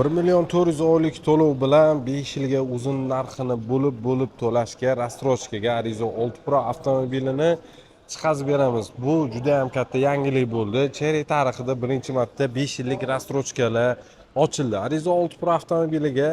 1 million 400 oylik to'lov bilan 5 yilga o'zini narxini bo'lib bo'lib to'lashga, рассрочка ga Arrizo 6 Pro avtomobilini chiqazib beramiz. Bu juda ham katta yangilik bo'ldi. Chery tarixida birinchi marta 5 yillik рассрочка lar ochildi. Arrizo 6 Pro avtomobiliga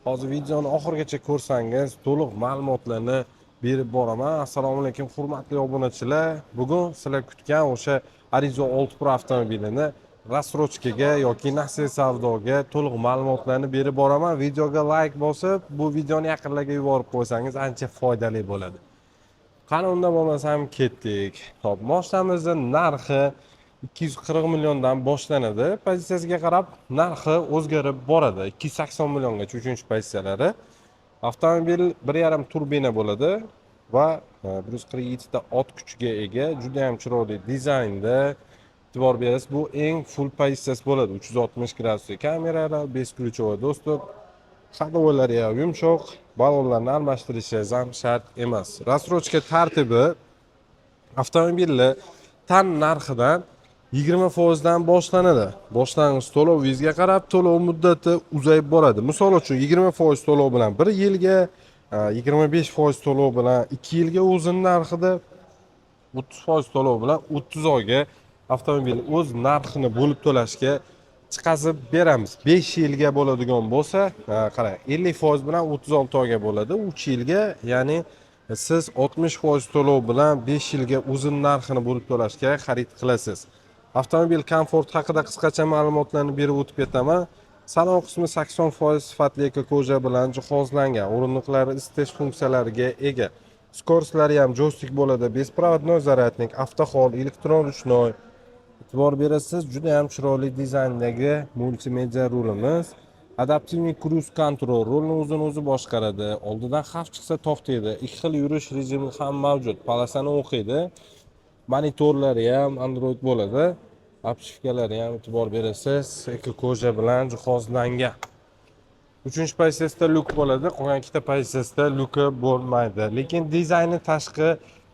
hozir videoni oxirigacha ko'rsangiz, to'liq ma'lumotlarni berib boraman. Assalomu alaykum, hurmatli obunachilar. Bugun sizlar kutgan o'sha Arrizo 6 Pro avtomobilini рассрочка ga yoki nasiya savdoga to'liq ma'lumotlarni berib boraman. Videoga layk bosib, bu videoni yaqinlarga yuborib qo'ysangiz, ancha foydali bo'ladi. Qani, unda bo'lmasam ketdik. Xo'p, moshinamizni narxi 240 milliondan boshlanadi. Pozitsiyasiga qarab narxi o'zgarib boradi. 280 milliongacha uchinchi pozitsiyalari. Avtomobil 1,5 turbina bo'ladi va 147 ta ot kuchiga ega, juda ham chiroyli dizaynda. E'tibor berasiz, bu eng full pozitsiyasi bo'ladi. 360 gradusli kameralar, бесключевой доступ, ходовой lari ham yumshoq, ballonlarni almashtirishingiz ham shart emas. Рассрочка tartibi: avtomobilni tan narxidan 20% dan boshlanadi. Boshlang'ich to'lovingizga qarab to'lov muddati uzayib boradi. Misol uchun, 20% to'lov bilan 1 yilga, 25% to'lov bilan 2 yilga o'zini narxida, 30% to'lov bilan 30 oyga avtomobil o'z narxini bo'lib to'lashga chiqazib beramiz. 5 yilga bo'ladigan bo'lsa, qarang, 50% bilan 36 oyga bo'ladi. 3 yilga, ya'ni siz 60% to'lov bilan 5 yilga o'zini narxini bo'lib to'lashga xarid qilasiz. Avtomobil komfort haqida qisqacha ma'lumotlarni berib o'tib ketaman. Salon qismi 80% sifatli эко-кожа bilan jihozlangan. O'rindiqlari isitish funksiyalariga ega. Скорость lari ham joystik bo'ladi, беспроводной зарядник, автохолд, elektron ручной. E'tibor berasiz, juda ham chiroyli dizayndagi multimedia rulimiz. Адаптивный круиз-контроль, rulni o'zini o'zi boshqaradi. Oldidan xavf chiqsa, to'xtaydi. Ikki xil yurish rejimi ham mavjud. Полоса ni o'qiydi. Monitorlari ham Android bo'ladi. Обшивка lari ham, e'tibor berasiz, эко-кожа bilan jihozlangan. Uchinchi pozitsiyasida lyuk bo'ladi, qolgan ikkita pozitsiyasida lyuki bo'lmaydi. Lekin dizayni tashqi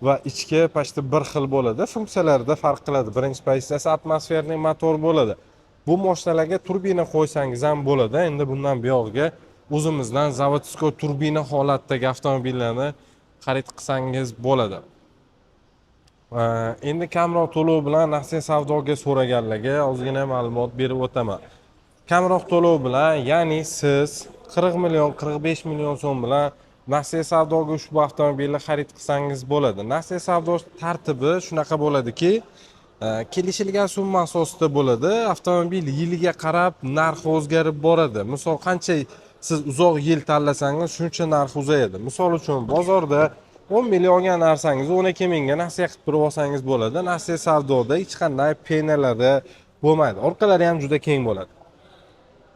va ichki почти bir xil bo'ladi. Funksiyalarida farq qiladi. Birinchi pozitsiyasi атмосферный motor bo'ladi. Bu mashinalarga turbina qo'ysangiz ham bo'ladi. Endi bundan buyog'iga o'zimizdan заводской turbina holatdagi avtomobillarni xarid qilsangiz bo'ladi. Endi kamroq to'lov bilan naqd savdoga so'raganlarga ozgina ma'lumot berib o'taman. Kamroq to'lov bilan, ya'ni siz 40 million, 45 million so'm bilan naqd savdoga ushbu avtomobilni xarid qilsangiz bo'ladi. Naqd savdo tartibi shunaqa bo'ladiki, kelishilgan summa asosida bo'ladi. Avtomobil yiliga qarab narxi o'zgarib boradi. Misol, qancha siz uzoq yil tanlasangiz, shuncha narx uzayadi. Misol uchun, bozorda 10 million olgan narsangizni 12 mingga nasiya qilib turib olsangiz bo'ladi. Nasiya savdoda hech qanday penalari bo'lmaydi. Orqalari ham juda keng bo'ladi.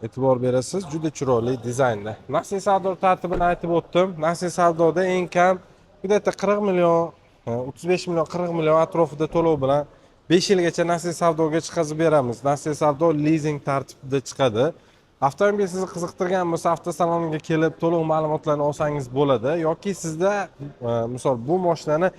E'tibor berasiz, juda chiroyli dizaynda. Nasiya savdo tartibini aytib o'tdim. Nasiya savdoda eng kam где-то 40 million, 35 million, 40 million atrofida to'lov bilan 5 yilgacha nasiya savdoga chiqazib beramiz. Nasiya savdo lizing tartibida chiqadi. Avtomobil sizni qiziqtirgan bo'lsa, avtosalonga kelib to'liq ma'lumotlarni olsangiz bo'ladi yoki sizda misol, bu mashinani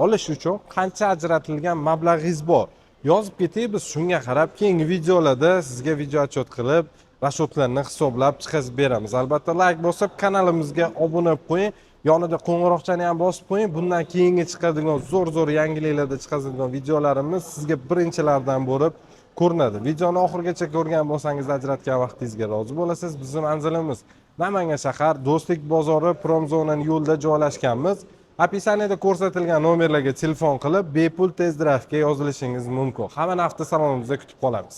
olish uchun qancha ajratilgan mablag'ingiz bor? Yozib keting, biz shunga qarab keyingi videolarda sizga video отчет qilib, расход larni hisoblab chiqazib beramiz. Albatta, layk bosib, kanalimizga obuna bo'lib qo'ying. Yonida qo'ng'iroqchani ham bosib qo'ying. Bundan keyingi chiqadigan zo'r-zo'r yangiliklarda chiqadigan videolarimiz sizga birinchilardan bo'lib ko'rinadi. Videoni oxirigacha ko'rgan bo'lsangiz, ajratgan vaqtingizga rozi bo'lasiz. Bizni manzilimiz Namangan shahar, Do'stlik bozori, Promzonani yo'lda joylashganmiz. Описание da ko'rsatilgan nomerlarga telefon qilib, bepul test drive'ga yozilishingiz mumkin. Hammani avtosalonimizda kutib qolamiz.